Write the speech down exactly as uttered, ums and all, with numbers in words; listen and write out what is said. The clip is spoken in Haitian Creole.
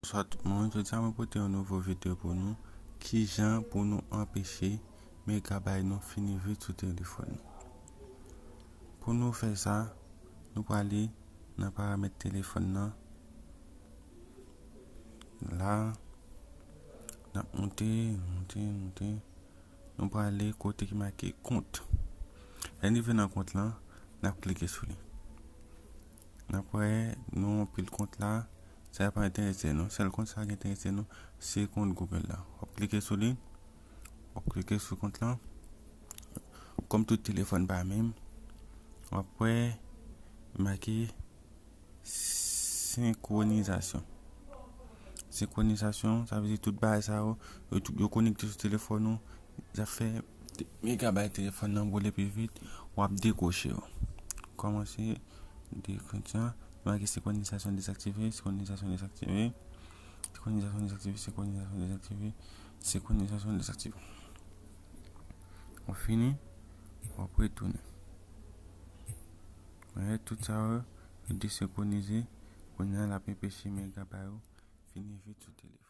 Bonsoir tout moun, jodi a mwen pote yon nouvo videyo pou nou. Kijan pou nou anpeche megabay nou fini vit sou telefòn nou. Pou nou fè sa, nou prale nan paramèt telefòn nan. La, n ap monte, monte, monte. Nou prale kote ki make kont. Lè n rive nan kont lan, n ap klike sou li. N ap wè nou anpil kont la, sa pa enterese nou. Sèl kont sa ki enterese nou, se kont Google la. W ap klike sou li, w ap klike sou kont lan. Kòm tout telefòn pa menm, w ap wè make senkronizasyon. Senkronizasyon, sa vle di tout bagay sa yo, yo, tou- yo konekte sou telefòn ou, sa fè te- megabay telefòn nan boule pi vit, w ap dekwoche yo. Kòmanse dekwoche, make senkronizasyon dezaktive, senkronizasyon dezaktive, senkronizasyon dezaktive, senkronizasyon dezaktive, senkronizasyon dezaktive. W ap fini, w ap retounen. Mwen tout sa yo desenkronize, kounye a l ap enpeche megabay ou fini vit sou telefòn.